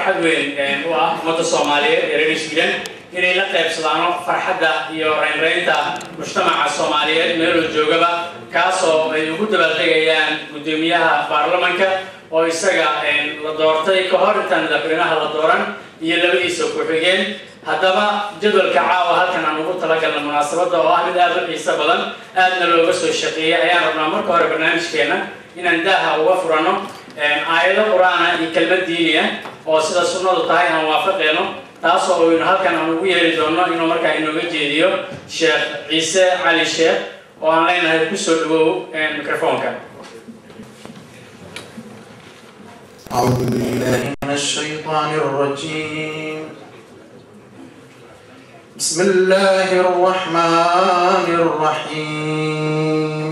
Farxad weyn u ah ummadda Soomaaliyeed ee reer Sweden inay la qaybsadaano farxadda iyo reynreynta mujtamaca Soomaaliyeed meeloo joogaba, kaasoo ay ugu dabaaldegayaan guddoomiyaha baarlamanka oo isaga la doortay ka hor intaan madaxweynaha la dooran iyo labadiisa ku-xigeen. Haddaba jadwalka caawa halkan aan ugu talagalna munaasabadda oo ah mid aada u xiiso badan, aadna looga soo shaqeeyey, ayaan rabnaa marka hore barnaamijkeena inaan daaha uga furanno aayado Qur-aana iyo kelmad diiniya oo sida sunnadu tahay aan waafaqeyno, taasoo aynu halkan aan ugu yeeri doono inuu markaa inooga jeediyo Sheekh Ciise Cali Sheekh, oo aan leenahay kusoo dhawow microfonka. أعوذ بالله من الشيطان الرجيم. بسم الله الرحمن الرحيم.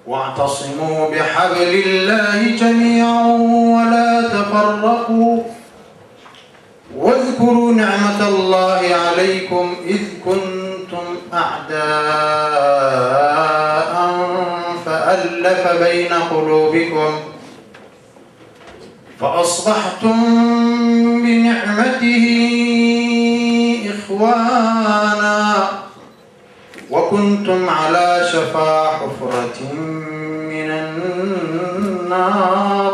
واعتصموا بحبل الله جميعا ولا تفرقوا، واذكروا نعمة الله عليكم إذ كنتم أعداء فألف بين قلوبكم فأصبحتم بنعمته إخوانا، وكنتم على شفا حفرة من النار،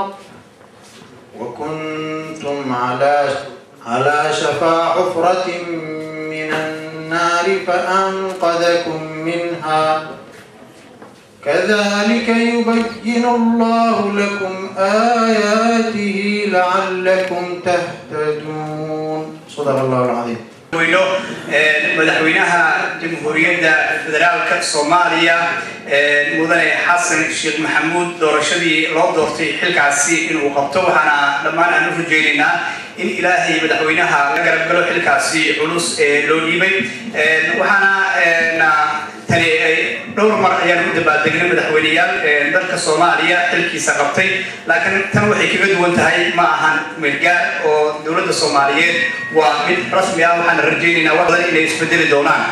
وكنتم على شفا حفرة من النار فأنقذكم منها. كذلك يبين الله لكم آياته لعلكم تهتدون. صدق الله العظيم. Weyno madaxweynaha Jamhuuriyadda Federaalka Soomaaliya, mudane Xasan Sheekh Maxamuud, doorashadii loo doortay xilkaasi inuu qabto. Waxaana dhammaan aan u rajaynaynaa in Ilaahay madaxweynaha la garab galo xilkaasi culus ee loo dhiibay. Waxaana tani dhowr mar ayaan u dabaaldegnay madaxweyneyaal dalka Soomaaliya xilkiisa qabtay, laakiin tan waxay kaga duwan tahay ma ahan meelgaar oo dowladda Soomaaliyeed waa mid rasmi ah. Waxaana rajaynaynaa wax badan inay isbedeli doonaan.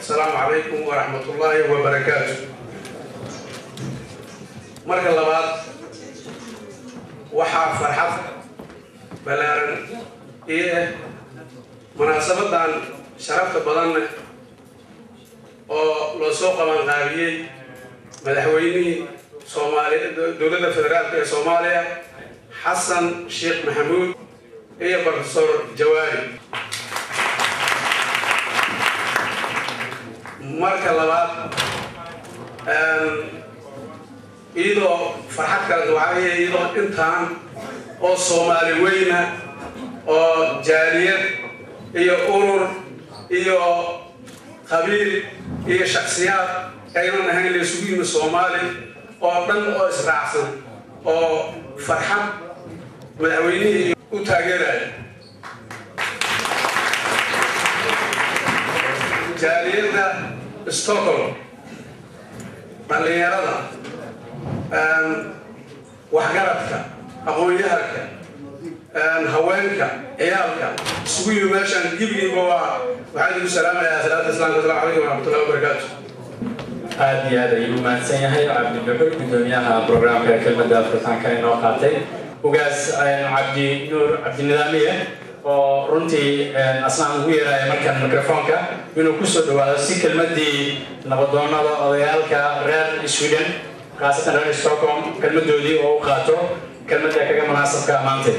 السلام عليكم ورحمة الله وبركاته. marka labaad waxaa farxad balaaran iyo munaasabadan sharafta badan oo loo soo qaban qaabiyey madaxweynihii Soomaaliya dowladda federaalka ee Soomaaliya Xasan Sheekh Maxamuud iyo Professor Jawaari. Marka labaad iyadoo farxad kale waxaa iyadoo intaan oo Soomaali weyna oo jaaliyad iyo urur iyo qabiil iyo shakhsiyaad aynan ahayn la isugu yimi Soomaali oo dhan oo israacsan oo farxad madaxweynihii u taageeraya. Jaaliyadda Stockholm, dhalinyarada, waxgaradka, aqoon-yahanka, haweenka, ciyaalka isugu yimi meeshaan gebigiiba waa waxaan idinku salaamayaa salaada islaamka. Asalaamu calaykum waraxmatullahi wabarakaatu. Aad iyo aad ayuu u mahadsan yahay Cabdi Dhuxul, gudoomiyaha programka kelmadda furitaanka inoo qaatay. Ugaas Cabdi Nuur Cabdinidaamiye oo runtii asnaan ugu yeeraya markan mikrofoonka inuu kusoo dhawaado si kelmaddii nabadoonnada odayaalka reer Sweden, khaasatan reer Stockholm, kelmaddoodii oo u qaato kelmadda kaga munaasabka maantay.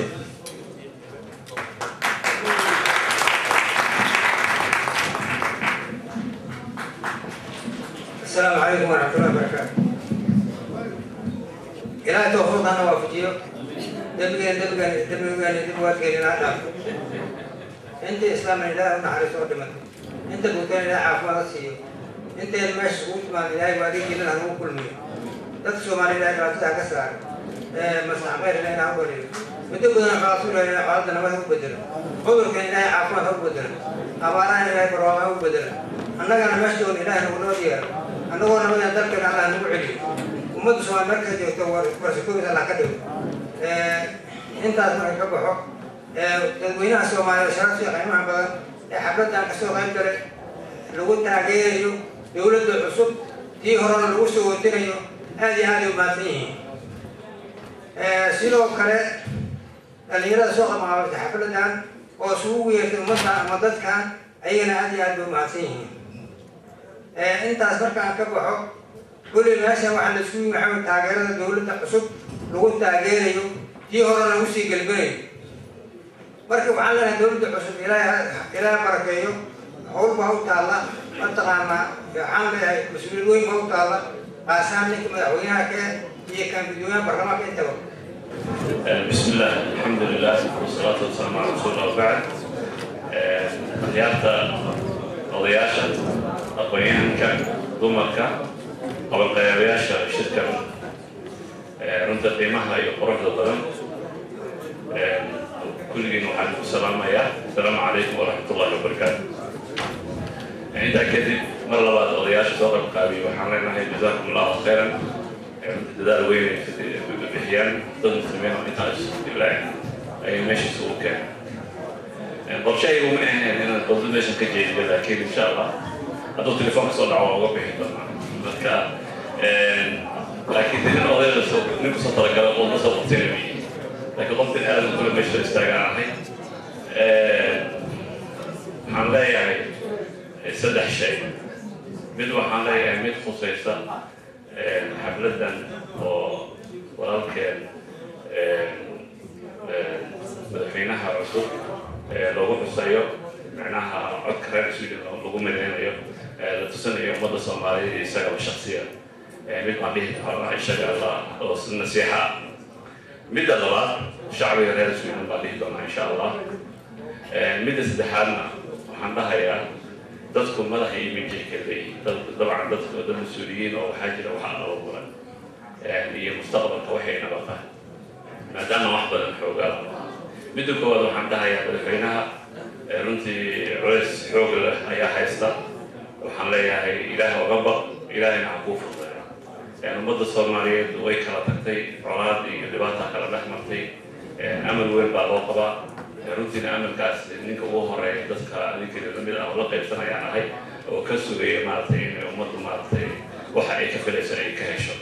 السلام عليكم ورحمة الله وبركاته. إلهي توفيقنا وافجيو دبقين دبقين دبقين دبقين دبقين. أنت إسلام إله ونحرس قدمك، أنت بوتان إله عفوا رسيو، أنت المش قلت مع إله واديك إلى هنو كل مية. تدسو مع إله لا تكسر مسح غير إله هو لي. بدو بدنا خلاص ولا إله خلاص أنا ما هو بدل. عذر كان إله عفوا هو بدل. أبانا إله بروا هو بدل. أنا كان مشتون إله نقول ديار. أنا هو نبغى ندرك على نوعي. ومدرسة سؤال مركز يتطور ورسكوب على كده. أنت أسمع كبحه. dadweynaha Soomaaliyeed sharafta iyo qiimaha badan ee xafladan ka soo qayb galay lagu taageerayo dowladda cusub tii horena lagu soo wadinayo aad iyo aad ay u mahadsan yihiin. Sidoo kale dhalinyarada soo qabanqaabatay xafladan oo isugu yeertay ummadda ama dadkan ayagana aad iyo aad bay u mahadsan yihiin. Intaas marka aan ka baxo kulli meeshan waxaa la isugu yimi waxaa weeye taageerada dowladda cusub lagu taageerayo tii horena lagu sii gelbinayo. Marka waxaan leenahay dowladda cusub ilaahay barakeeyo, hawl baa u taalla, mataqaanaa waxaan leeyahay mas-uuliyad weyn baa u taalla, qaasaan ninka madaxweynaha kee iyo kan gudoomiyaha baarlamaanka intaba. بسم الله الحمد لله والصلاة والسلام على رسول الله وبعد. أخيارتا odayaasha, aqoon-yahanka, dumarka, qabanqaabayaasha shirkan runta qiimaha iyo quruxda badan, kulligiin waxaan ku salaamayaa asalaamu calaykum waraxmatullahi wabarakaatu. Intaa kadib mar labaad odayaasha soo qaybqaabiya waxaan leenahay jazaakum allahu khayran. Runta dadaal weyn ay bixiyaan dad muslimiin oo intaas ilaa ayay meesha isugu keeneen. Qorshahaygu ma ahayn inaan qodbo meeshan ka jeediyo, laakiin insha Allah hadduu telefoonka soo dhaco waa uga bixi doonaa. Marka laakiin nin odayda soo nin kusoo talagalay qodbo soo qortayna ma yihin, laakiin qof bin aadam kule meesha soo istaagaan ahay. Waxaan leeyahay saddex shay. Mid waxaan leeyahay mid khusaysa xafladan oo walaalkeen madaxweynaha cusub loogu xusayo, macnaha codka reer Sweden lagu mideynayo, la tusinayo ummadda Soomaaliyeed iyo isagaba shaksiyan. Mid baan dhihi doonaa isaga alla oo si nasiixa ah. Midda labaad shacbiga reer Sweden baan dhihi doonaa insha Allah. Midda saddexaadna waxaan dhahayaa dadku madaxa iyo minjay kala leeyihiin. Dabcan dadku dad mas-uuliyiin oo waxaa jira waxa abuuran iyo mustaqbalka waxay naba tahay maadaama wax badan xoogaa. Midda koowaad waxaan dhahayaa madaxweynaha Runtii culays xoog leh ayaa haysta. Waxaan leeyahay, Ilaahay oga baq, Ilaahayna ha kuu fududeeyo. Ummadda Soomaaliyeed way kala tagtay, colaad iyo dhibaata kala dhex martay. Amal weyn baa loo qabaa. Runtiina amalkaas ninka ugu horeeya dadka adinkeeda lamid ah oo la qaybsanayaan ahay oo ka sugaya maaragtay inay ummaddu maaragtay waxa ay ka filayso ay ka hesho.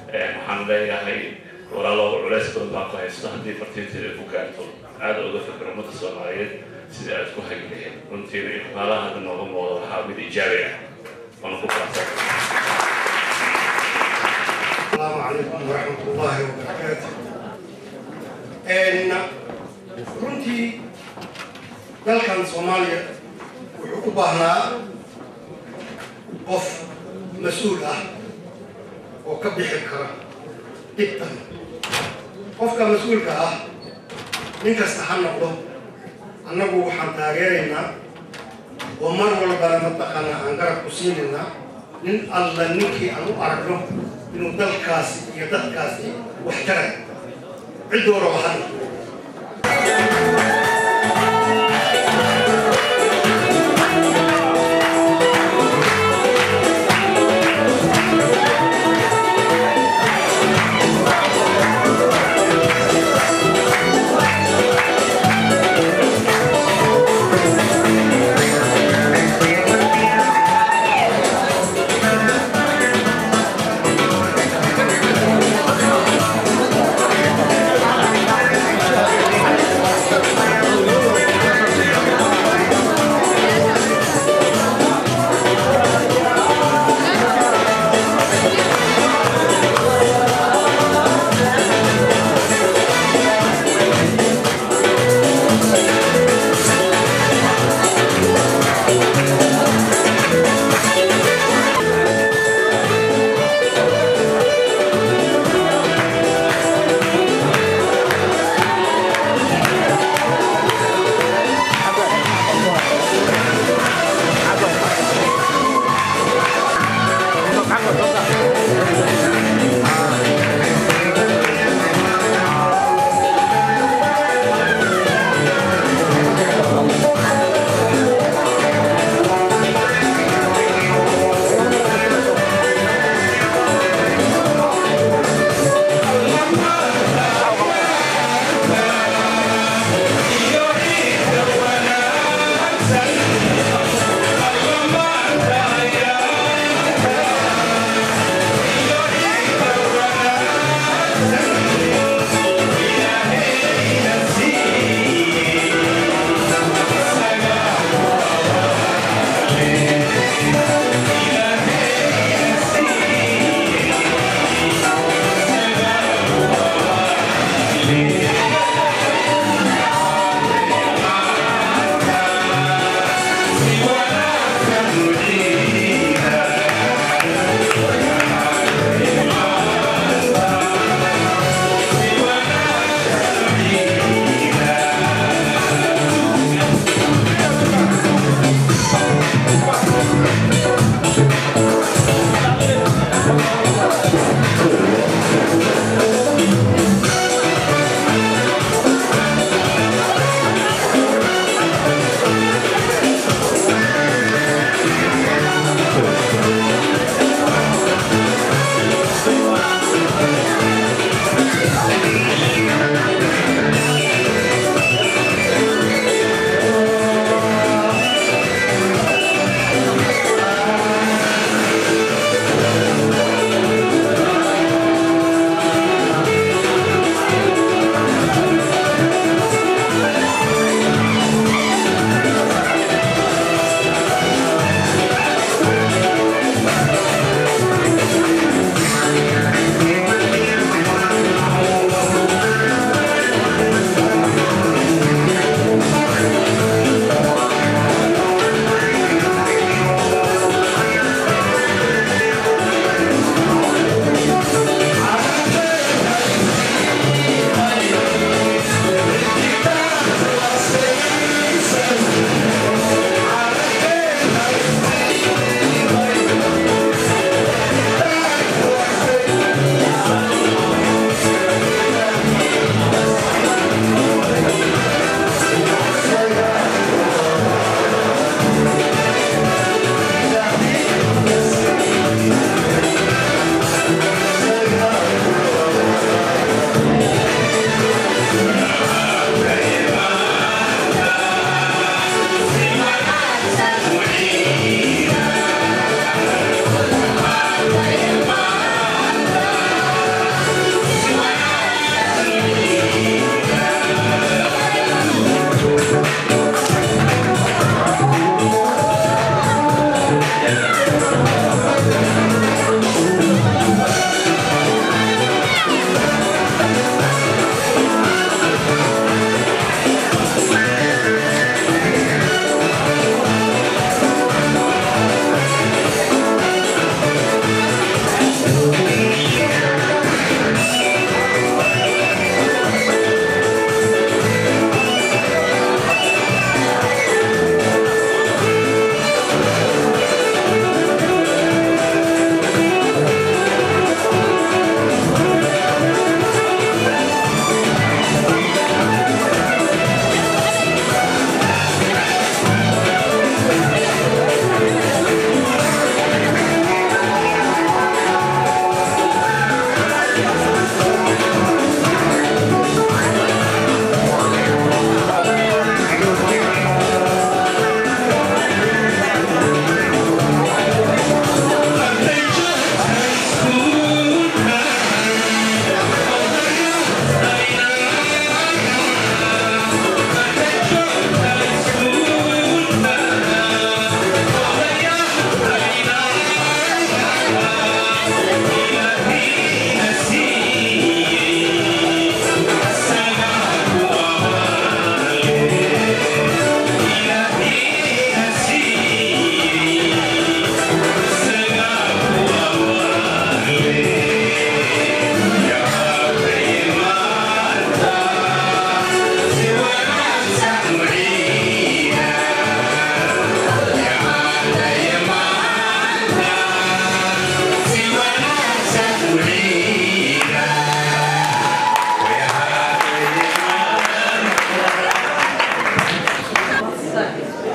Waxaan leeyahay, walaalo, culays badan baa ku haysto. Haddii fartiinteeda ku gaarto, aada uga fikir ummadda Soomaaliyeed sidii aad ku hagi lahayd. Runtiina ifaalaha hadda nooga muuqda waxaa mid ijaabi ah, waana ku faraxsan. السلام عليكم ورحمة الله وبركاته. إن runtii dalkan Soomaaliya wuxuu u baahnaa qof mas-uul ah oo ka bixi kara dhibtan. Qofka mas-uulka ah nin kasta ha noqdo, annagu waxaan taageeraynaa oo mar walbana mataqaanaa aan garab ku siinaynaa nin alla ninkii aan u aragno inuu dalkaasi iyo dadkaasi wax taray, cidduu rabo ha noqdo.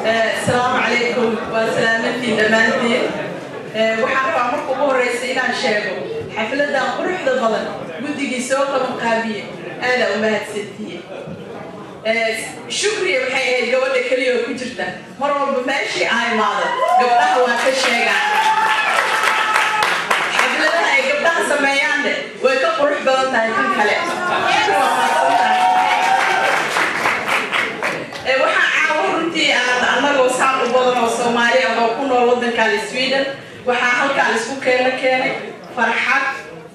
Asalaamu calaykum, waa salaamantiin dhammaantiin. Waxaan rabaa marka ugu horeysa inaan sheego xafladan quruxda badan guddigii soo qaban qaabiye, aadaa u mahadsantihiin. Shukriya waxay ahayd gabadha keliya oo ku jirta. Mar walba meeshii aa imaado gabdhaha waa ka sheegaan. Xafladaha ay gabdhaha sameeyaanne way ka qurux badan tahay kan kale. Shukri, waa mahadsan tahay. Waxaa caawa runtii aan annagoo saan u badan oo Soomaali ah oo ku nool waddankan Sweden, waxaa halkaan isku keena keenay farxad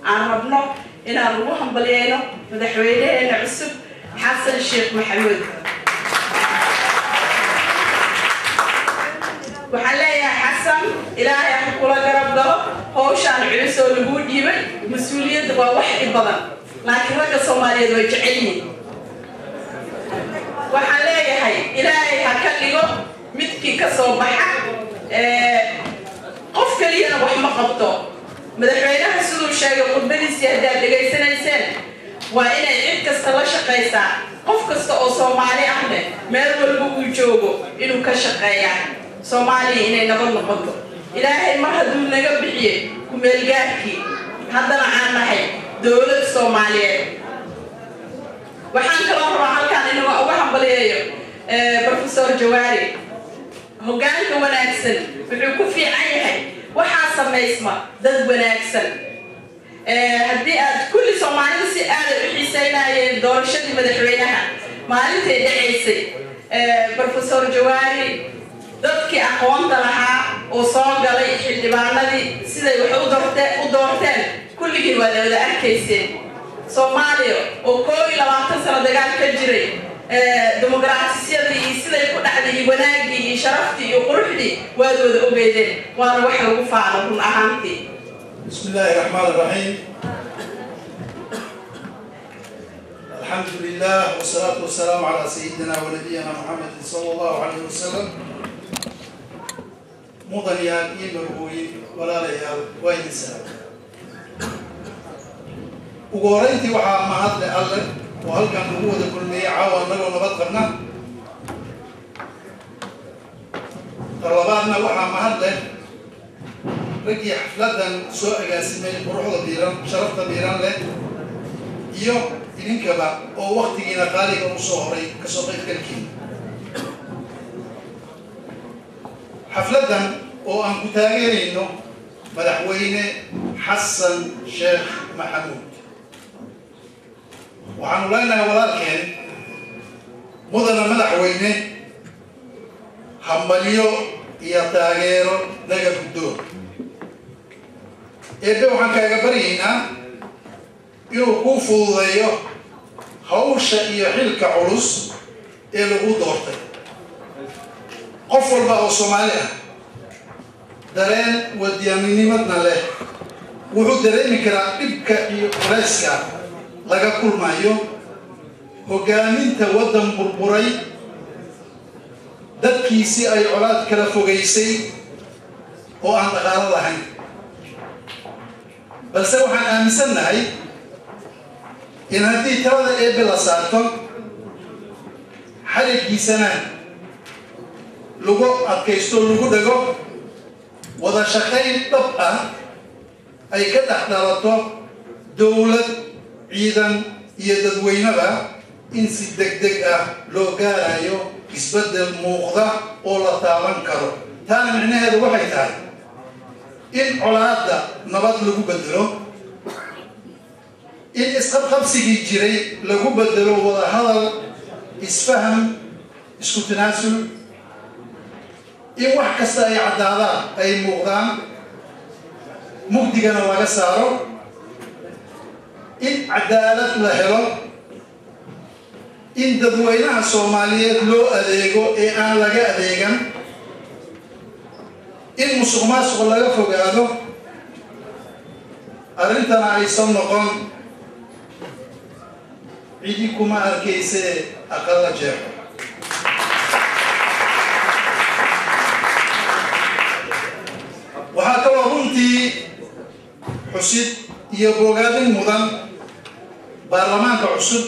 aan rabno inaan ugu hambalyeyno madaxweynaheena cusub, Xasan Sheekh Maxamuud. Waxaan leeyahay, Xasan, Ilaahay ha kula garab galo hawshaan culus oo laguu dhiibay. Mas-uuliyadda waa wax i badan, laakiin ragga Soomaaliyeed way jecel yihiin. Waxaan leeyahay, Ilaahay ha ka dhigo midkii ka soo baxa. Qof keliyana wax ma qabto. Madaxweynaha siduu sheegay khudbadiisii haddaad dhegaysanayseen, waa inay cid kasta la shaqaysaa, qof kasta oo Soomaali ahne meel walba uu joogo inuu ka shaqeeyaa Soomaaliya inay nabad noqoto. Ilaahay mar hadduu naga bixiyey kumeelgaarkii, haddana aan nahay dowlad Soomaaliyeed. Waxaan kaloo rabaa halkaan inuu uga hambaliyeeyo Professor Jawaari. Hoggaanka wanaagsan wuxuu ku fiican yahay waxaa samaysma dad wanaagsan. Haddii aad kulli Soomaalida si aaday u xiiseynayeen doorashadii madaxweynaha maalintay dhacaysay, Professor Jawaari dadkii aqoonta lahaa oo soo galay xildhibaanadii siday wax u doorteen kulligiin waad wada arkayseen. Soomaaliya oo 21 sano dagaal ka jiray, dimuqraatisyadii iyo siday ku dhacday iyo wanaaggii iyo sharaftii iyo quruxdii waad wada ogeydeen, waana wax lagu faano run ahaantii. بسم الله الرحمن الرحيم، الحمد لله والصلاة والسلام على سيدنا ونبينا محمد صلى الله عليه وسلم. Mudanayaal iyo marwooyin, walaalayaal, waa idin salaam. Ugu horeyntii waxaa mahadle Alle oo halkan lagu wada kulmeeyey caawa annagoo nabad qabna. Talabaadna waxaa mahad leh raggii xafladan soo agaasimay, quruxda biiran, sharafta biiran leh, iyo idinkaba oo waktigiina qaaliga u soo horay kasoo qaybgalkiina xafladan oo aan ku taageerayno Madaxweyne Xasan Sheekh Maxamuud. Waxaanu leenahay walaalkeen, mudana madaxweyne, hambalyo iyo taageero naga guddoon. Eebbe waxaan kaaga baryaynaa inuu kuu fududeeyo hawsha iyo xilka culus ee lagu doortay. Qof walba oo Soomaali ah, dareen wadiyaminimadna leh, wuxuu dareemi karaa dhibka iyo culayska laga kulmayo hoggaaminta waddan burburay, dadkiisii ay colaad kala fogaysay oo aan dhaqaalo lahayn. Balse waxaan aaminsannahay in haddii talada Eebbe la saarto, xariggiisana lagu adkaysto, lagu dhego, wada shaqayn dhab ah ay ka dhex dhalato dowlad, ciidan iyo dadweyneba, in si deg deg ah loo gaarayo isbeddel muuqda oo la taaban karo. Taana micnaheedu waxay tahay in colaadda nabad lagu bedelo, in isqabqabsigii jiray lagu bedelo wada hadal, isfaham, isku tanaasul, in wax kasta ay caddaadaan, ay muuqdaan, mugdigana laga saaro, in cadaalad la helo, in dadweynaha Soomaaliyeed loo adeego ee aan laga adeegan, in musuq maasuq laga fogaado, arrintana aysan noqon cidi kuma arkaysee aqalla jeexo. Waxaa kaloo runtii xusid iyo bogaadin mudan baarlamaanka cusub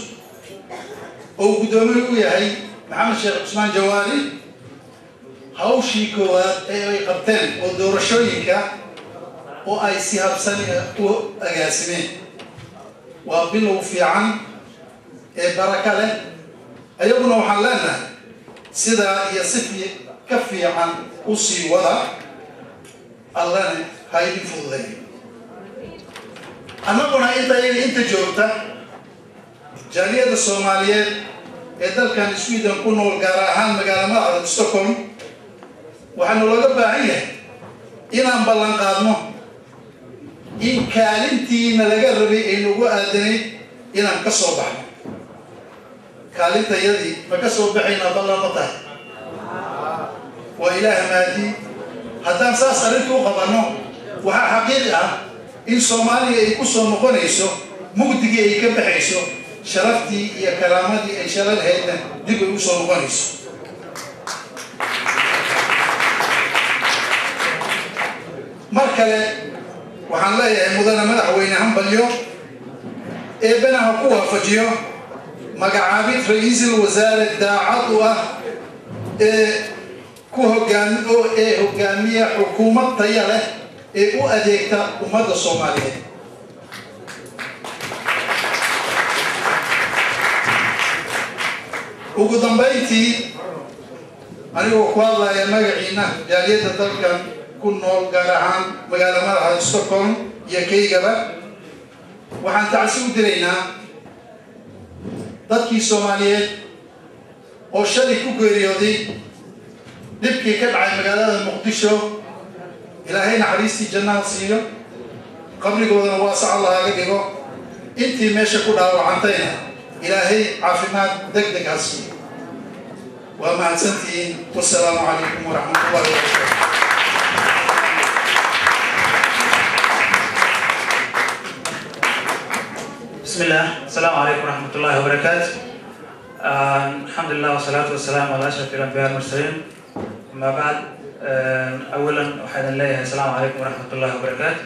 oo guddoomiye u yahay Maxamed Sheekh Cusmaan Jawaari. Hawshii koowaad ee ay qabteen oo doorashooyinka oo ay si habsani u agaasimeen waa bilow fiican ee baraka leh. Ayaguna waxaan leenahay sidaa iyo si ka fiican u sii wada, Allana ha idin fududeeyo. Annaguna inta iyaga inta joogta jaaliyadda Soomaaliyeed ee dalkan Sweden ku nool, gaar ahaan magaala madaxda Stockholm, waxaanu looga baahan yahay inaan ballan qaadno in kaalintiina laga rabay ay nagu aadanayd inaan ka soo baxno. Kaalintayadii ma ka soo baxaynaa? Ballan ma tahay? Waa Ilaah maadii. Haddaan saas arrintu u qabanno, waxaa xaqiiqi ah in Soomaaliya ay ku soo noqonayso mugdigii, ay ka baxayso, sharaftii iyo karaamadii ay shala lahaydna dib ay u soo noqonayso. Mar kale waxaan leeyahay, mudane madaxweyne, hambalyo. Eebbana ha ku waafajiyo magacaabid ra-iisul wasaare daacad u ah ee ku hogaam oo ee hogaamiya xukuumad taya leh ee u adeegta ummadda Soomaaliyeed. Ugu dambayntii, anigoo ku hadlaya magaciina jaaliyadda dalkan ku nool, gaar ahaan magaala madaxa Stockholm iyo kaygaba, waxaan tacsi u diraynaa dadkii Soomaaliyeed oo shalay ku geeriyooday dhibkii ka dhacay magaalada Muqdisho. Ilaahay naxariistii jannaha siiyo, qabrigoodana waasac Allahaaga dhigo. Intii meesha ku dhaawacantayna Ilaahay caafimaad deg deg ha siiyo. Waa mahadsantihiin. Wasalaamu calaykum waraxmat ullahi wabarakaatu. بسم الله، السلام عليكم ورحمة الله وبركاته. الحمد لله والصلاة والسلام على أشرف الأنبياء والمرسلين، أما بعد. أولا waxaan leeyahay السلام عليكم ورحمة الله وبركاته.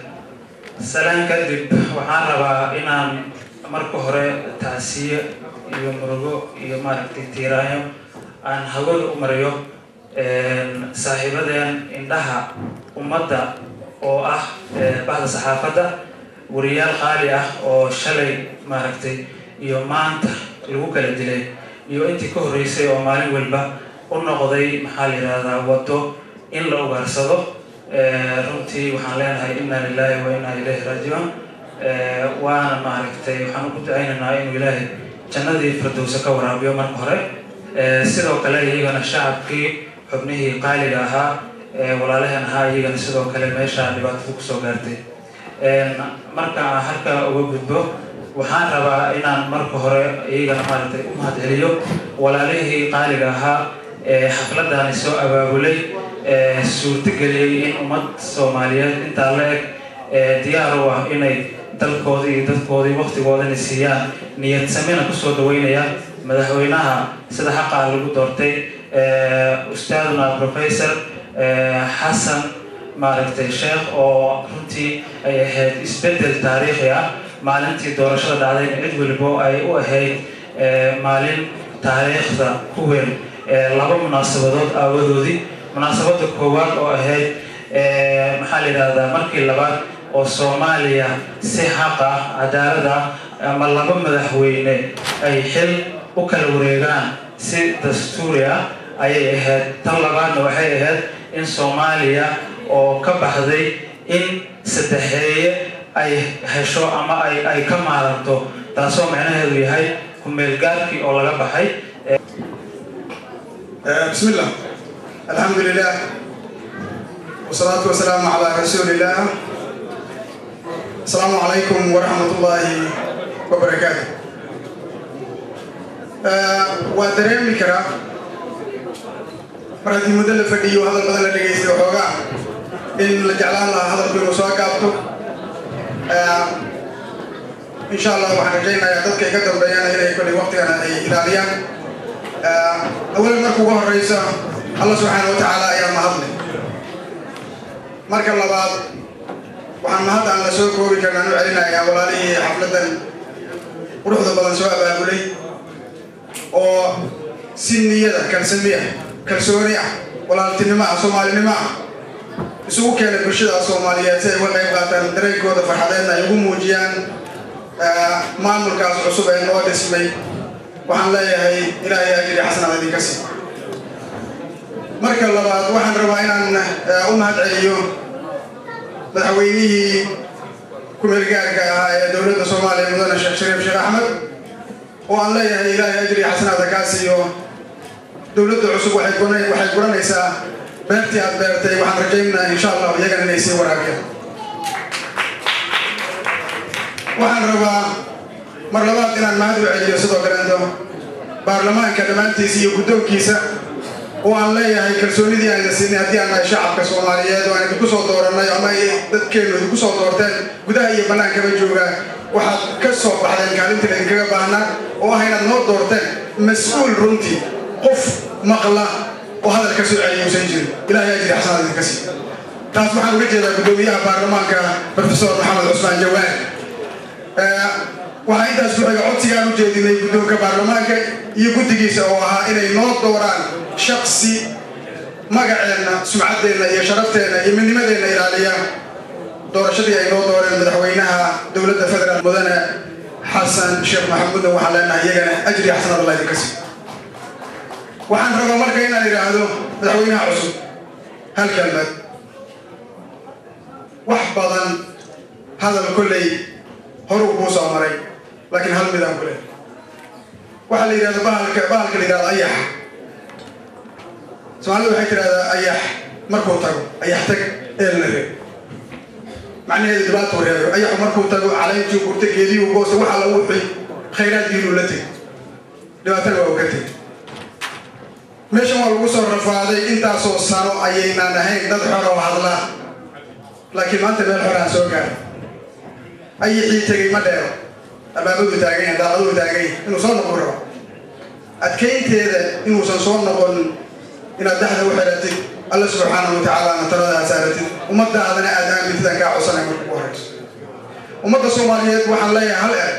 Salaan kadib, waxaan rabaa inaan marka hore tacsiye iyo murugo iyo maaragtay tiiraayo aan hawada u mariyo saaxiibadeen indhaha ummadda oo ah bahda saxaafadda, wariyaal qaali ah oo shalay maaragtay iyo maanta lagu kala dilay iyo intii ka horreysay oo maalin walba u noqday, maxaa la yidhahdaa, waddo in la ugaarsado. Runtii waxaan leenahay إنا لله وإنا إليه راجعون. Waana maaragtay waxaan ugu ducaynaynaa inuu Ilaahay jannadii firdowsa ka waraabiyo marka hore. Sidoo kale iyagana shacabkii, xubnihii qaaliga ahaa, walaalaheen ahaa, iyagana sidoo kale meesha dhibaatada kusoo gaartay. Marka aan halka uga gudbo, waxaan rabaa inaan marka hore iyagana maaragtay u mahad celiyo walaalihii qaaliga ahaa ee xafladani soo abaabulay, suurtageliyey in ummad Soomaaliyeed intaa la eg diyaar u ah inay dalkoodii iyo dadkoodii waqtigoodana siiyaan, niyad samina kusoo dhaweynaya madaxweynaha sida xaqaa lagu doortay, ustaaduna Professor Xasan maaragtay Sheekh, oo runtii ay ahayd isbeddel taariikhi ah maalintii doorashada dhacdayna cid walibo ay u ahayd maalin taariikhda ku weyn laba munaasabadood aawadoodii. Munaasabadda koowaad oo ahayd, maxaa la yidhahdaa, markii labaad oo Soomaaliya si xaq ah, cadaalad ah ama laba madaxweyne ay xil u kala wareegaan si dastuuri ah ayay ahayd. Tan labaadna waxay ahayd in Soomaaliya oo ka baxday in saddexeeye ay hesho ama ay ka maaranto, taasoo macnaheedu yahay ku-meelgaarkii oo laga baxay. بسم الله، الحمد لله، والصلاة والسلام على رسول الله. السلام عليكم ورحمة الله وبركاته. Waa dareemi karaa mar haddii muddo la fadhiyo, hadal badan la dhegaystay, waxoogaa in la jeclaan lahaa hadalku inuu soo gaabto. Insha Allah waxaan rajaynayaa dadka iga dambeeyana inay kolley waqtigana ay ilaaliyaan. Awalan, marka ugu horeysa, Allah subxaana wa tacaala ayaa mahadleh. Marka labaad, waxaan mahad aan la soo koobi karnaan u celinayaa walaalihii xafladdan quruxda badan soo abaabulay oo si niyada kalsami ah, kalsooni ah Walaaltinimo ah, Soomaalinimo ah isugu keenay bulshada Soomaaliyeed si ay uga qayb qaataan, dareenkooda farxadeedna ay ugu muujiyaan maamulkaas cusub ee noo dhismay, waxaan leeyahay Ilaahay ajri xasanaad idinka sii. Marka labaad, waxaan rabaa inaan u mahad celiyo madaxweynihii ku-meelgaarka ahaa ee dowladda Soomaaliya, Mudane Sheekh Shariif Sheekh Axmed, oo aan leeyahay Ilaahay ajri xasanaada kaa siiyo. Dowladda cusub waxay guranaysaa beertii aad beertay. Waxaan rajaynayaa, insha Allah, iyagana inay sii waraabiyaan. Waxaan rabaa mar labaad inaan mahad u celiyo sidoo kaleeto baarlamaanka dhammaantiisa iyo guddoonkiisa, oo aan leeyahay kalsoonidii aan idin siinay haddii aan nahay shacabka Soomaaliyeed oo aan idinku soo doorannay ama ay dadkeennu idinku soo doorteen, gudaha iyo bannaankaba jooga, waxaad ka soo baxdeen kaalintii idinkaga baahnaa oo ah inaad noo doorteen mas-uul runtii qof maqla oo hadal ka soo celiya uusan jirin. Ilahay ajri xasanaad idinka sii. Taas waxaan uga jeedaa guddoomiyaha baarlamaanka, Professor Maxamed Cusmaan Jawaani. Waxaa intaas ku xiga codsigaan u jeedinay guddoonka baarlamaanka iyo guddigiisa oo ahaa inay noo dooraan shaksi magaceenna, sumcaddeenna iyo sharafteenna iyo midnimadeenna ilaaliya. Doorashadii ay noo dooreen madaxweynaha dowladda federaal, Mudane Xasan Sheekh Maxamuudna, waxaan leenahay iyagana ajri xasanad Allah idinka sii. Waxaan rabaa marka inaan idhaahdo madaxweynaha cusub hal kelmad. Wax badan hadal kolley horuu kuu soo maray, laakiin hal midaan ku leh. Waxaa la yidhahda bahalka la yidhahdo ayax. Soomaalida waxay tidhahdaa, "Ayax markuu tago, ayax tag eelna reeb." Macnaheedu dhibaatuu reebayo. Ayaxu markuu tago, caleyntii gurta, geediyuu goosta, waxa lagu wixii khayraadkiinuu la tegay, dhibaatana waa u ka tegay. Meeshan waa lagu soo rafaaday. Intaasoo sano ayaynaan ahayn dad xor oo hadla, laakiin maanta meel xor aan soo gaaray. Ayaxii tegey ma dheero, albaabaduu taagan yahay, daaqaduu taagan yahay, inuu soo noqon rabo. Adkaynteeda inuusan soo noqon inaad dhexda u xiratid, Alla subxaanahu watacaalaana taladaad saaratid, ummadaadana aad aamintid aan kaa codsanay. Marka ugu horeyso, ummadda Soomaaliyeed waxaan leeyahay hal er: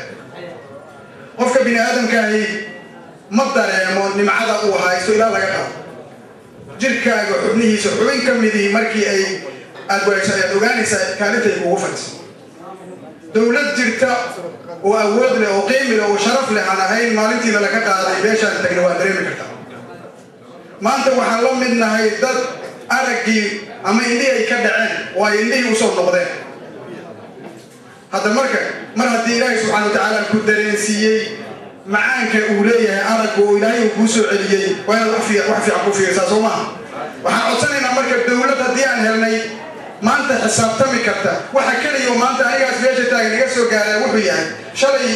qofka bini aadamkaahi ma dareemo nimcada uu haysto ilaa laga qaado. Jirkaaga xubnihiisa xubin ka midii markii ay aad wayso ayaad ogaanaysaa kaalintay kuugu fadhiso. Dowlad jirta oo awood leh oo qiimi leh oo sharaf leh aan ahayn maalintiina laga qaaday, meeshaan tagna waa dareemi kartaa. Maanta waxaan la mid nahay dad araggii ama indhihii ay ka dhaceen oo ay indhihii usoo noqdeen hadda. Marka mar haddii Ilaahay subxana watacaala ku dareensiiyey macaanka uu leeyahay araggu oo Ilaahay uu kuu soo celiyey, waa inaad wax fiican ku fiirsaa, soo maaha? Waxaan codsanaynaa marka, dowlad haddii aan helnay maanta xisaabtami karta, waxa keliya oo maanta anigaas meesha taagan iga soo gaaraa wuxuu yahay, shalay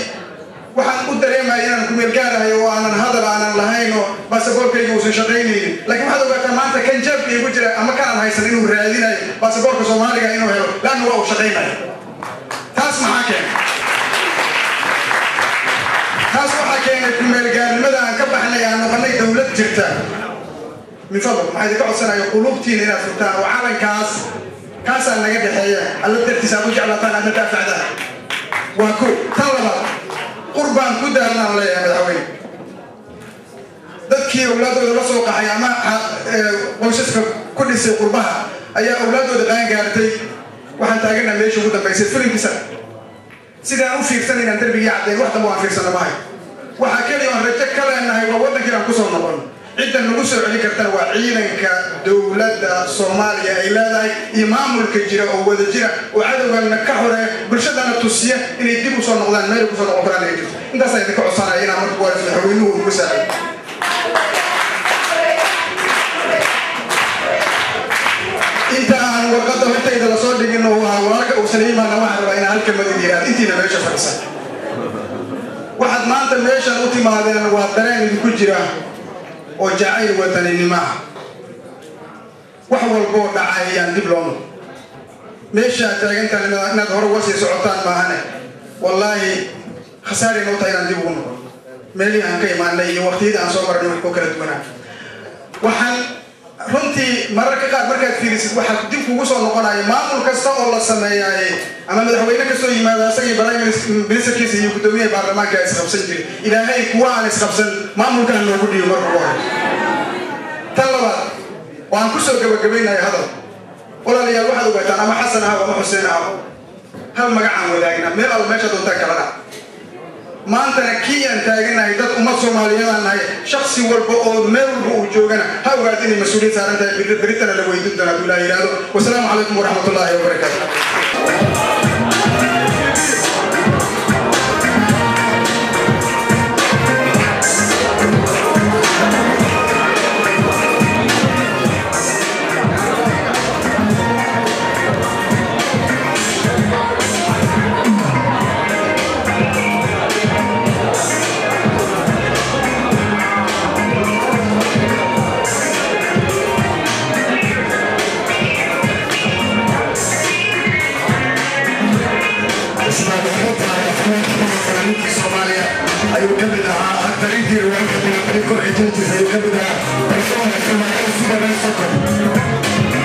waxaan u dareemaya inaan kumeel gaarahay oo aanan hadal aanan lahayn oo baasaboorkayga uusan shaqaynaynin. Laakiin waxaad ogaataa maanta kan jeebka igu jira ama kanaan haysan inuu raadinayo baasaboorka Soomaaliga inuu helo, laanna waa uu shaqaynayo. Taas maxaa keenay? Taas waxaa keenay kumeelgaarnimada aan ka baxnay, aan noqonay dowlad jirta. Min fadlak, maxaa idinka codsanaya qulubtiina inaad furtaan oo calankaas kaasaa naga dhexeeya Alla dartiisa aad u jeclaataan, aadna daafacdaan. Waa ko tan labaad, qurbaan ku daarnaan leeyahay madaxweyne. Dadkii awlaaddooda la soo qaxay ama qoysaska ku dhisay qurbaha ayaa awlaaddooda qaan gaartay. Waxaan taaganaa meesha ugu dambaysay filimkiisa. Sidaan u fiirsanaynaan darbigii caddayn, wax damba waan fiirsana mahay. Waxaa keliya oon rajo ka leenahay waa waddankii aan kusoo noqon. Cidda nagu soo celin kartana waa ciidanka dowladda Soomaaliya ay leedahay iyo maamulka jira oo wada jira oo cadowgana ka xoreeya, bulshadana tusiya inay dib usoo noqdaan, meel kusoo noqon karaan ay jirto. Intaasaan idinka codsanaya inaan marka ugu horeyso madaxweynuhu ugu saacido. Inta aan warqadda hortayda lasoo dhigin oo ahaa walaalka uusan iimaana, waxaan rabaa inaan halka madid yiraahdo intiina meesha fadhisan: waxaad maanta meeshan u timaadeen waa dareen idinku jira oo jacayl wadaninimo ah. Wax walboo dhacay ayaan dib loo noqon. Meeshaad taagantaan inaad hore uga sii socotaan maahane, wallaahi khasaari noo tahay inaan dib ugu noqon meelihii aan ka imaanay iyo waqtiyadii aan soo marnay wax koo kala duwanaa. Waxaan runtii mararka qaar markaad fiirisid, waxaa dib kugu soo noqonaya maamul kasta oo la sameeyaaye ama madaxweyne kastoo yimaado, asagii prime ministerkiisa iyo guddoomiyaha baarlamaanka isqabsan jiray. Ilaahay kuwa aan isqabsan maamulkaan noogu dhiibo marka ugu horeyso. Tan labaad, Waan ku soo gabagabaynayaa hadal. Walaalayaal, waxaad ogaataan ama Xasan ahaw ama Xuseen ahaw, hal magacaan wadaagnaa, meel al meesha doontaa kala dhac. Maantana kii aan taaganahay, dad ummad Soomaaliyeedaan nahay. Shaksi walba oo meel walba uu joogana ha ogaado inay mas-uuliyad saaran tahay, beritana la weydiin doona hadduu Ilaah yidhaahdo. Wasalaamu calaykum waraxmatullaahi wabarakaatu. Soomaaliya ayuu ka mid ahaa, aktarintii riwaayadka kooxi ayuu ka mid ahaa. Balse wanaagsan waa in sida meel sokor.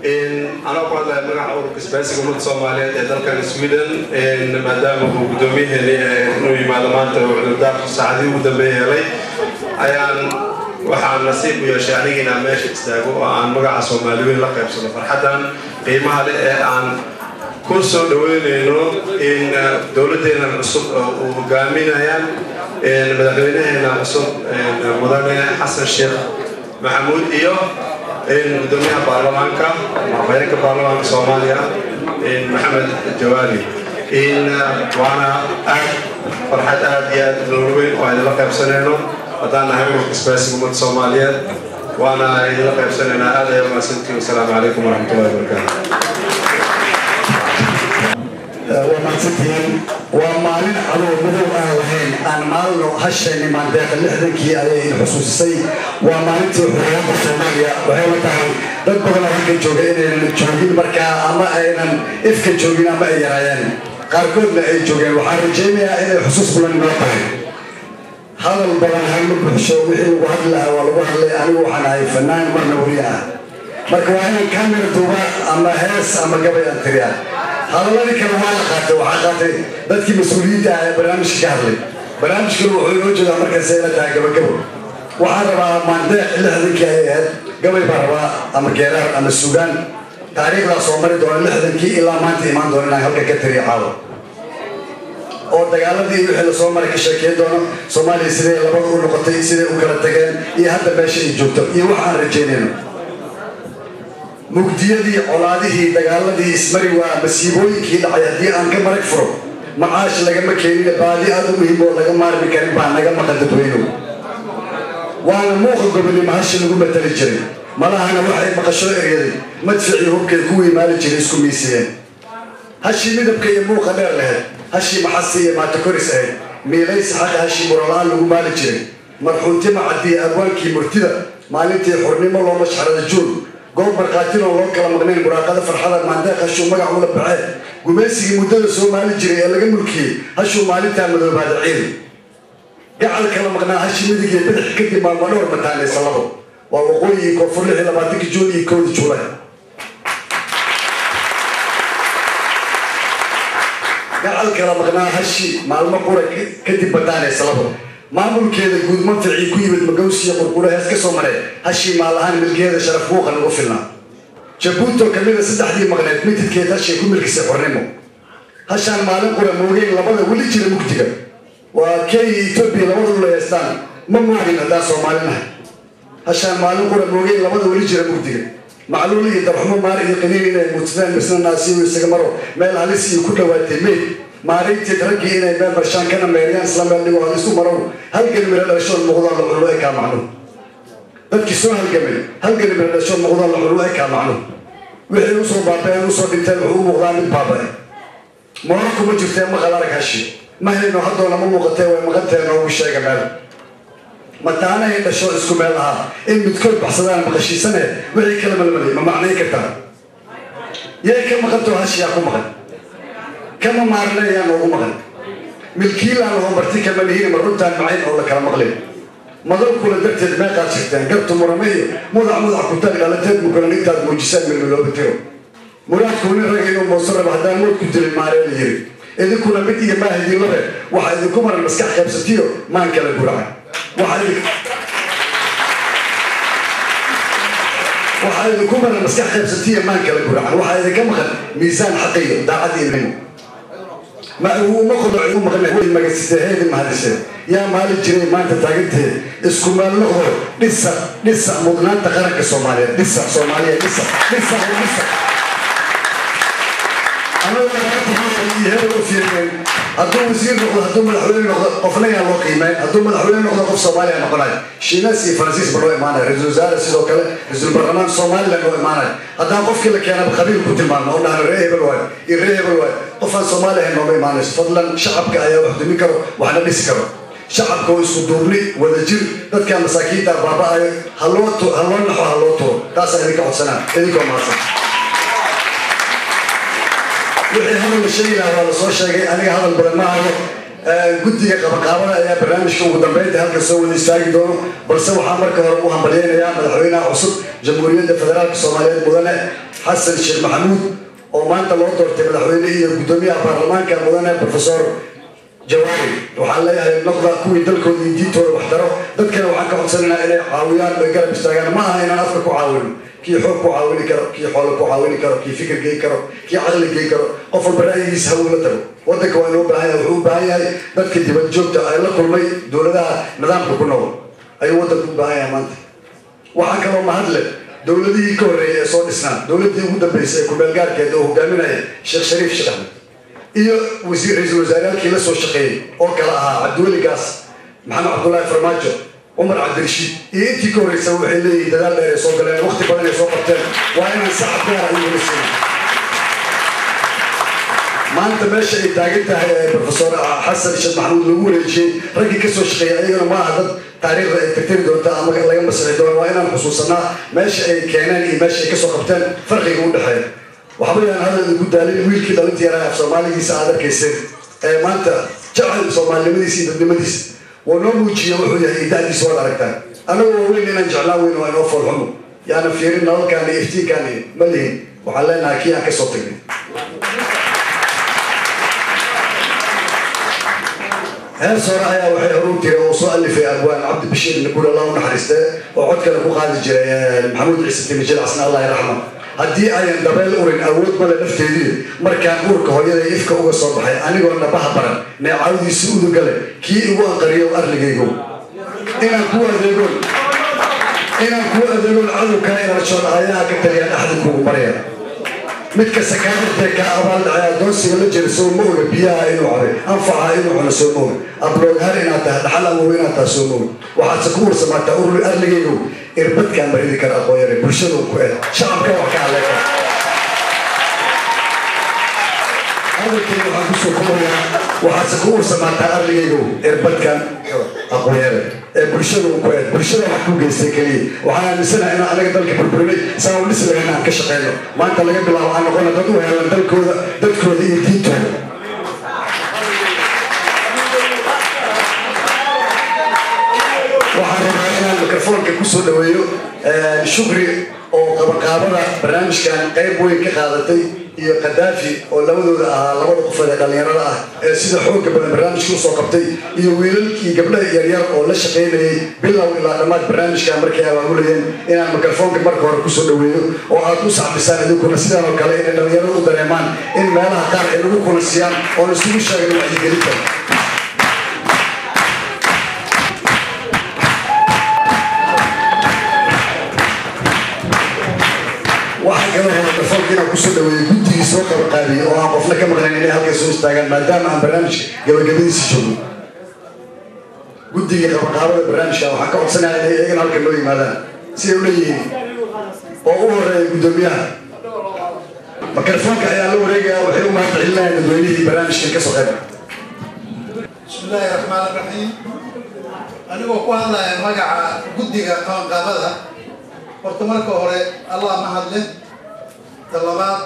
Anoo ku hadlaya magaca ururka isbaahisiga ummadda Soomaaliyeed ee dalkan Sweden, maadaama uu guddoomiyaheeni inuu yimaado maanta uu cudurdaar saacadii ugu dambeeya helay, ayaan waxaan nasiib u yeeshay aniga inaan meesha istaago oo aan magaca Soomaali weyn la qaybsano farxaddan qiimaha leh ee aan ku soo dhaweynayno in dowladdeena cusub oo uu hogaaminayaan madaxweynaheena cusub, mudane Xasan Sheekh Maxamuud, iyo gudoomiyaha baarlamaanka, madaxweynka baarlamaanka Soomaaliya, Maxamed Jawaari. Waana aad farxad aad iyo aad noogu weyn oo idinla qaybsanayno haddaan nahay ururka isbaahisiga ummadda Soomaaliyeed, waana idinla qaybsanaynaa. Aad ayaa mahadsantihiin. Wasalaamu calaykum waraxmatullahi wabarakaatu. Waa mahadsantihiin. Waa maalin adoo madow aan lahayn aan maalno hashayni maandeeqa 60-kii ayay xusuusisay. Waa maalintii xorriyadda Soomaaliya. Waxay la tahay dad badan oo halkan jooga inaynan joogin markaa, ama aynan ifka joogin, ama ay yaraayeen, qaarkoodna ay joogeen. Waxaan rajaynayaa inay xusuus badan inoo tahay. Hadal badan hama buxsho, wixii lagu hadli lahaa waa lagu hadlay. Anigu waxaan ahay fanaan, marna weli ah. Marka waa inaan kamera duuba ama hees ama gabay aan tiriyaa. Hadaladii kale waa la qaatay, waxaa qaatay dadkii mas-uuliyiinta ah ee barnaamijka ka hadlay. Barnaamijkuna wuxuu inoo jeedaa markaas ay la tahay gabagabo. Waxaan rabaa Maandeeq 60-kii ayay ahayd, gabay baan rabaa ama geeraar ama sugaan taariikhdaa soo mari doona 60-kii ilaa maanta imaan doona inaan halkan ka tiriyo caawa, oo dagaaladii wixii lasoo maray ka sheekeyn doono, Soomaaliya siday labada u noqotay, siday u kala tageen iyo hadda meesha ay joogto iyo wax aan rajaynayno. Mugdiyadii, colaadihii, dagaaladii ismari waa masiibooyinkii dhacay haddii aan ka marag furo, macaash lagama keenina, baadi aad u muhiim oo laga maarmi karin baa naga maqan dadweynuhu. Waana muuqa gobonimo hashi lagu matali jiray, malahana waxay maqasho eryaday madficii hubkay kuwii maali jiray isku miisiyeen. Hashii midabka iyo muuqa dheer lahayd, hashii maxasi iyo maatakoris ahayd, miilaysi xaqa hashii murala-aan lagu maali jiray, marxuunti macadiya abwaankii murtida, maalintii xurnimo looma shaxrada juun, goob markhaatinoo loo kala maqnayn, muraaqada farxada Maandeeq hashuu magac ula baxee, gumaysigii muddada soo maali jiray ee laga mulkiyey hashuu maalintaa madoobaada ciil. Gacal kala maqnaa hashii midig iyo bidix kadib maalmo dhowr mataanaysa labo, waa waqooyi iyo koonfur, 26-kii Juun iyo 1-dii Juulay. Gacal kala maqnaa hashi maalmo qura kadib mataanaysa labo, maamulkeeda guud manficii ku yimid magawsiya qurquro hees ka soo maree, hashii maal ahaan milkeeda sharaf buuqa nagu filnaa. Jabuuto kamida saddexdii maqneed mitidkeed hashay ku milkisay xornimo. Hashaan maalin qura moogeyn labada weli jira mugdiga, waa Kenya iyo Etoobiya labada ula heestaan, ma moogin haddaan Soomaalinahay. Hashaan maalin qura moogeyn labada weli jira mugdiga, macluul iyo darxumo maar iyo qaniin inay muudsadaan, misna naasiyu isaga maro meel halis iyo ku dhawaatay meyd, maalinteed raggii inay meel marshaan kana meeriyaan isla meel dhigo halis u marow, halgan miro dhalashoon muuqdaan la cullo ekaa macnuhu. Dadkii soo halgamay halgan miro dhalashoon muuqdaan la cullo ekaa macnuhu. Wixii usoo baaba'een usoo dhinteen wuxuu u muuqdaa mid baaba'e. Mooro kuma jirtee maqal arag hashi ma hayno, haddoona ma muuqatee way maqantee noogu sheega meel. Mataanahay dhasho isku meel ahaa in midkood baxsadaan maqashiisane, wixii kala malmalay ma macnayn kartaa? Yay ka maqantoo hashiyaa ku maqan kama maarna yaa noogu maqan? Milkiilaan laho marti kama lihiin, ma runtaan macayn oo la kala maqlin? Madal kula darteed meeqaad shirteen gartu murame iyo mudac mudac kutaag dhalateed mukulan intaad muujisaan milmilooba tiro. Muraadkuu nin rag inuu mooso rabo haddaan mood ku dilin maaree la yiri. Idinkuna mid iyo maah idinlabe waxaa idinku maran maskax qaybsatiyo maan kala guraca. Waxaa idinku maran maskax qaybsatiyo maan kala guracan. Waxaa idinka maqan miisaan xaqiyo daacad iyo nimo. Ma uma qodoc u maqan magasitee heedin mahadisee yaa maali jiray maanta taagantee isku meel noqdo. Dhisa, dhisa mudnaanta qaranka Soomaaliyeed, dhisa Soomaaliya, dhisa, dhisa, dhisa. Anagu u fiirinayn hadduu wasiir noqdo, hadduu madaxweyne noqdo, qofna yaan loo qiimeyn. Hadduu madaxweyne noqdo qof Soomaaliya noqonayo, Shiinees iyo Faransiis ba loo imaanaya, ra-iisul wasaare sidoo kale, ra-iisul baarlamaan Somaliland loo imaanayo. Haddaan qofkii la keenaba qabiil ku tilmaamno oo dhahno ree hebel waayo iyo ree hebel waayo, qof aan Soomaali ahayn nooma imaanayso. Fadlan, shacabka ayaa wax dumin karo waxna dhisi karo. Shacabka oo isku duubni wadajir, dadka masaakiinta baaba'ayo haloo ha loo naxo, ha loo turo. Taasaa idinka codsanaa, idinkoo mahadsan. Wixii hadal la sheegi lahaa waa lasoo sheegay, aniga hadal badan ma hayo. Guddiga qabanqaabada ayaa barnaamijka ugu dambeynta halka soo wada istaagi doono, balse waxaa marka hore u hambalyeynayaa madaxweynaha cusub Jamhuuriyadda Federaalka Soomaaliyeed mudane Xasan Sheekh Maxamuud oo maanta loo doortay madaxweyne, iyo guddoomiyaha baarlamaanka mudane Professor Jawaari. Waxaan leeyahay noqda kuwii dalkooda iyo diintooda wax taro. Dadkana waxaan ka codsanaynaa inay caawiyaan oy garab istaagaan. Ma aha inaan afka ku caawino, kii xoog ku caawini karo, kii xoolo ku caawini karo, kii fikir geyn karo, kii caqli geyn karo, qof walba ra'yigiisa ha uula tago. Waddanka waa inoo baahan yahay, wuxuu u baahan yahay dadka dibad joogta ay la kulmay dowladaha nidaamka ku nool ayuu waddanku u baahan yahay maanta. Waxaa kaloo mahadle dowladihii ka horreeyay ee soo dhisnaa, dowladdii ugu dambeysay ee ku-meelgaarkeeda oo hogaaminaya Sheekh Shariif Sheekh Axmed iyo wasiir ra-iisul wasaareyaalkii la soo shaqeeyey oo kale ahaa Cabdiweli Gaas, Maxamed Cabdullaahi Farmaajo, Cumar Cabdirashiid iyo intii ka horreysa. Waxay leeyihiin dadaal dheer ay soo galeen, waqti badan ay soo qabteen, waa inaan sacab gaara iyaguna siino. Maanta meesha ay taagan tahay ee Professor Xasan Sheekh Maxamuud lagu wareejiyey raggii kasoo shaqeeyay, ayagana ma aha dad taariikhda ay tirtiri doonta ama laga masixi doono. Waa inaan xusuusanaa meesha ay keeneen iyo meesha ay kasoo qabteen, farqiga u dhexeeya. Waxba yaan hadal idinku daalin. Wiilkii dhalinta yaraa af Soomaaligiisa aad arkayseen ee maanta jecel Soomaalinimadiisa iyo dadnimadiisa wuu noo muujiye wuxuu yahay iyo da'diisa waad aragtaan. Annagu waa weyn inaan jeclaan weyn waa inoo foolxumo. Yaana fiirin nalalkaan iyo iftiinkaan iyo ma lihin. Waxaan leenahay kii aan kasoo tagnay. Hees hore ayaa waxay horu tiri oo soo alifay abwaan Cabdi Bashiir Nabuur, Allah u naxariistee, oo cod kale ku qaadi jiray Maxamuud Ciise Timijil casna, Allah raxma: "Haddii ayan dabeel urin, awood male nafteedii. Markaan uurka hooyaday ifka uga soo baxay, anigoo nabaha baran, neecawdiisi udugale, kii igu anqariyo arligaygo, inaan kuu adeegoon cadowkaa ilaashoon aayaha ka taliyaan axdi kuugu barya. Mid kasta kaa irtee kaa abaal dhacay, adoonsiga la jira, soo ma oga biyaha inuu cabay, anfaca inuu cuno, soo ma oga ablooghaar inaad tahay, dhaxal awow inaad tahay, soo ma oga. Waxaadse ku warsamaataa ururi arligaygo, irbadkaan maridi kara aqoon yare, bulshada ku eed, shacabka wax ka hadlay kara." Hadalkayga waxaan kusoo kobayaa: waxaadse ku ursamaataa arligaygo, irbadkan aqoon-yare ee bulshada ku eed, bulshada wax ku geystay keliya. Waxaan aaminsanahay inaan anaga dalka burburinay, saa u dhisi lahayn aan ka shaqeyno. Maanta laga bilaabo aan noqono dad u heelan dalkooda, dadkooda iyo diintooda. Waxaan rabaa inaan mikrofoonka kusoo dhaweeyo Shukri oo qabanqaabada barnaamijkan qayb weyn ka qaadatay, iyo Khadaafi oo labadooda ahaa labada qofood ee dhallinyarada ah ee sida xoogga badan barnaamijka usoo qabtay, iyo wiilalkii gabdhaha yaryar oo la shaqaynayay bilow ilaa dhammaad barnaamijkan markay abaabulayeen. Inaan mikrofoonka marka hore kusoo dhaweeyo oo aad u sacbisaan idinkuna, sidaan oo kale inay dhallinyarada u dareemaan in meelaha qaar ay lagu kulasiyaan oon isugu sheegan wacyigelinta. Waxaan kaloo rabaa mikrofoonka inaan kusoo dhaweeyo guddigii soo qabanqaabiyey oo aan qofna ka maqnayn, inay halkan soo istaagaan maadaama aan barnaamijka gabagabadiisa joogno. Guddigii qabanqaabada barnaamijka waxaan ka codsanayaa inay iyagana halkan noo yimaadaan siday u leeyihiin, oo u horeeya guddoomiyaha. Mikrofoonka ayaa la wareegaya, waxay u mahad celinayaan dadweynihii barnaamijkan kasoo qayb. بسم الله الرحمن الرحيم. Anigoo ku hadlaya magaca guddiga qabanqaabada, horta marka hore Allah mahadle. Ta labaad,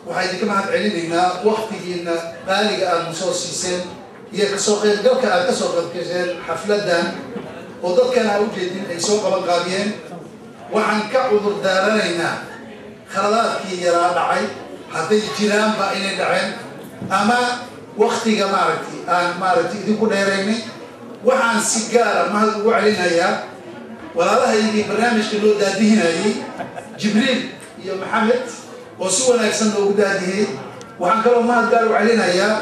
waxaa idinka mahad celinaynaa waktigiina qaaliga aada na soo siiseen iyo kasoo qaybgalka aad kasoo qaybgasheen xafladan oo dadkan aa ujeedin ay soo qabanqaabiyeen. Waxaan ka cudur daaranaynaa khaladaadkii yaraa dhacay, hadday jiraanba inay dhaceen, ama waktiga maaragtay aan maaragtay idinku dheeraynay. Waxaan si gaara mahad ugu celinayaa walaalahaygii barnaamijka loo daadihinayay, Jibriil iyo Maxamed, oo si wanaagsan loogu daadihiyey. Waxaan kaloo mahad gaar u celinayaa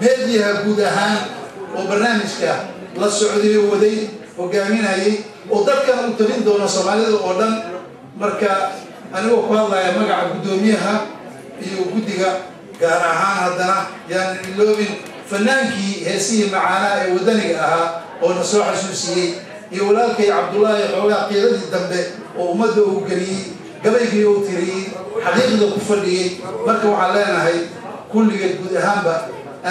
meediyaha guud ahaan oo barnaamijka la socday oo waday, hogaaminayay, oo dadkan u tabin doono Soomaalida oo dhan. Marka anigoo ku hadlaya magaca guddoomiyaha iyo guddiga gaar ahaan, haddana yaanan iloobin fanaankii heesihii macaanaa ee waddaniga ahaa oo na soo xasuusiyey, iyo walaalkay Cabdullaahi xoogaa qiiradii dambe oo ummadda uu geliyey, gabaygii uu tiriyey, xaqiiqda ku fadhiyey. Marka waxaan leenahay kulligeed guud ahaanba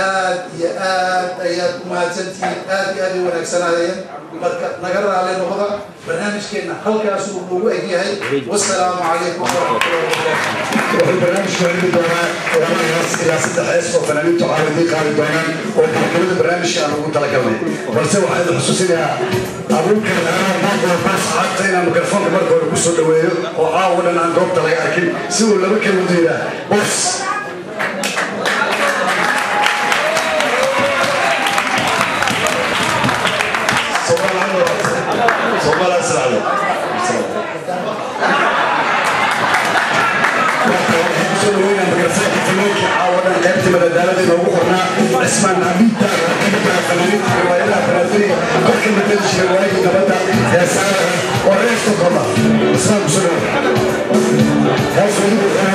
aad iyo aad ayaad u mahadsantihiin, aad iyo aad u wanaagsanaayeen. Marka naga raali noqda, barnaamijkeenna halkaasuu noogu egyahay. Wasalaamu calaykum waraxmatullahi wabarakaatu. Wuxuu barnaamijku celmi doonaa laba hees ilaa saddex hees oo fanaaniintu caawidiin qaadi doonaan oo gabagabada barnaamijka aan ugu talagalnay. Balse waxaa idin xusuusinayaa Abuukar Maaqo Baas Cagta inaan mikrofoonka marka hore kusoo dhaweeyo, oo caawa dhan aan goobta laga arkin, si uu laba kelmad u yidhaah. Boos. Soomaaliya israacdo. Kusoo dhaweynaa mikrofoonka fanaanka caawa dhan qaybta madadaalada inoogu qornaa, Cismaan Amiita, oo ka mid ah fanaaniinta riwaayadaha fanaanfiliga korka matali jiray waagii nabadda, heesaha oo reer Stockholm. Cismaan, kusoo dhaweyn hees weliba wuxuu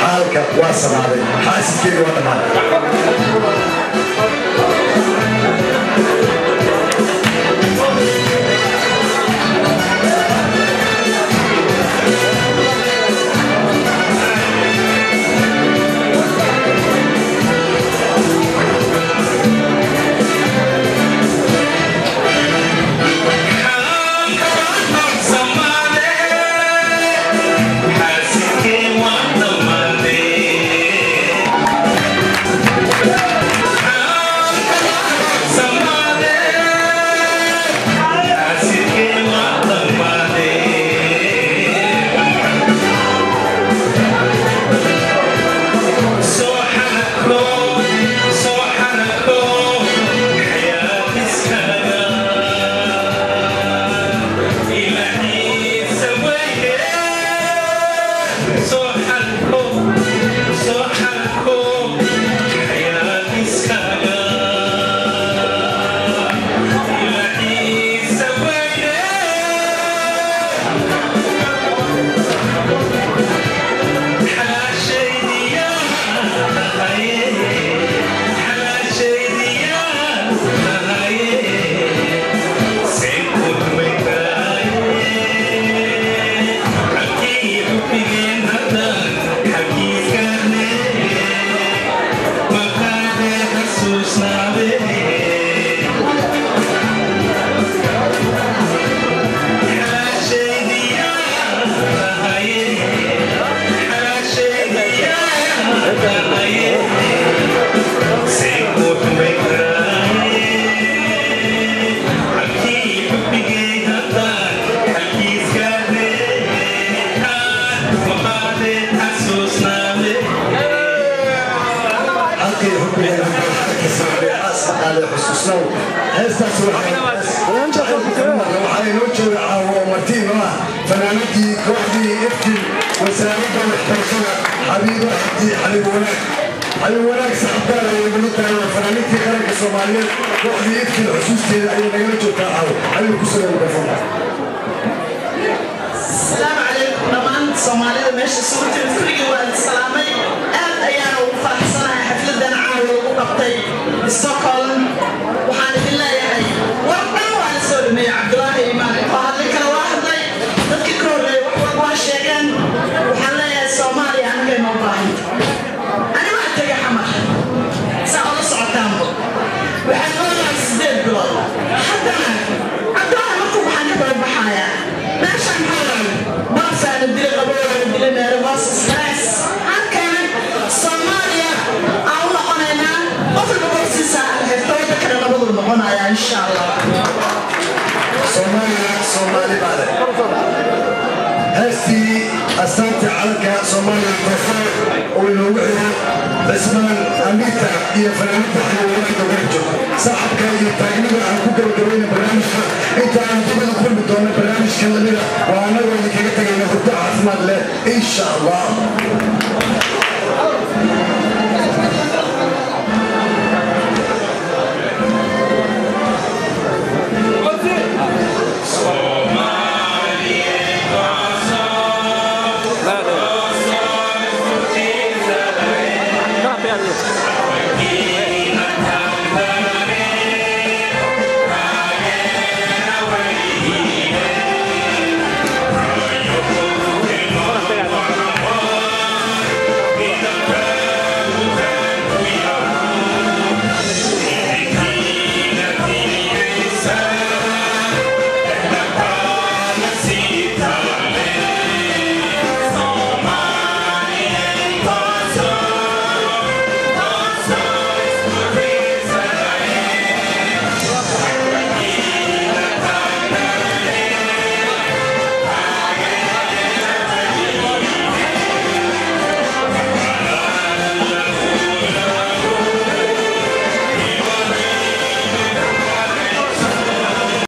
xaalka waa samaaday, xaasidkeeda waa dhammaaday. Xaasidkee waa dhammaadee. Xaqii xubbiga xusuusnow heestaas. Waxaa inoo jooga caawo oo marti inoo ah fanaanadii kooxdii Iftin, wasaaradda waxbarashada, Xabiibo Xabdi Xabiib Wanaag. Xabiib Wanaag saxabgaar ayay igula tahay. Waa fanaaniintii qaranka Soomaaliyeed, kooxdii Iftin xusuusteeda ayay nagala joogtaa caawo. Xabiib, kusoo mikrofoonka. Asalaamu calaykum dhammaan Soomaalida meesha isugu timid, kulligii waa idin salaamay. Aad ayaan ugu faraxsanahay xafladan caawa lagu qabtay Stockholm. Waxaan idin leeyahay, war dhan waa la soo dhameeyey. Cabdulaahi Imaan waa hadlay kale, waa hadlay dadkii ka horreeyay, wax walba waa sheegeen. Waxaan leeyahay, Soomaaliya anaga inoo baahanta. Ani waa tegay Xamar, saa ola socotaanbo, waxaan ooyahay 8 bilood. Haddana Cabdulaahi markuu baxaan ka daba baxayaa meeshaan. Maxaa waaye? Baasaana dilay, qabowna dilay, meerboos stress. Halkan Soomaaliya aan u noqonaynaa, qof walba boorsiisa xirto, waddankana nabaduu noqonayaa, insha Allah. Soomaaliya Soomaali baa leh. Heestii astaanta calanka Soomaaliya Koonfur oo inoogu xiro Cismaan Amiita iyo fanaaniinta xayawaanka garjo saaxabka iyo taagnida aan ku gabagabayna barnaamijka. Inta aan dib ugu kulmi doono barnaamijka lamida, waa annagoo idinkaga tagayna hurdo caafimaad leh, insha Allah.